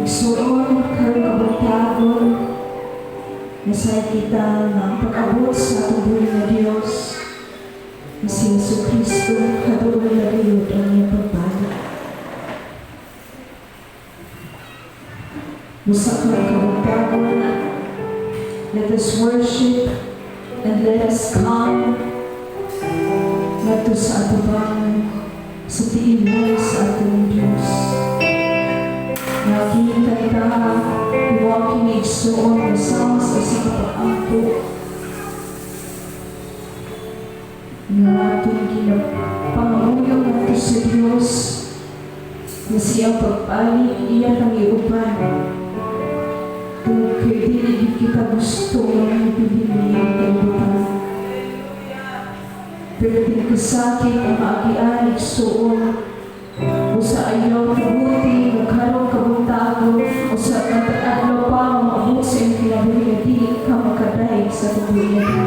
Igsuon, karong kabuntagon, nasay kita nga ang pag-abot sa atong buhi nga Dios, nga si Jesu Kristo, kaduol na gayud ang iyang pagbalik. Busa karong kabuntagon, let us worship and let us come ngadto sa atubang sa tiilay sa atong Diyos. Nakita ta, iwaki ni igsuon nga sama sa usa ka pag-ampo nga atong ginapangamuyo ngadto sa Dios nga siyang pagbalik iya kang iuban tungod kay dili gyud kita gusto nga mobilin niyang kalibutan. Pero kasakit ang maagian, igsuon, usa ayaw tuguti nga karong kabuntagon o sa adlaw pa nga maabot sa iyong kinabuhi nga dili ka makadaig sa kabuhi nga Dios.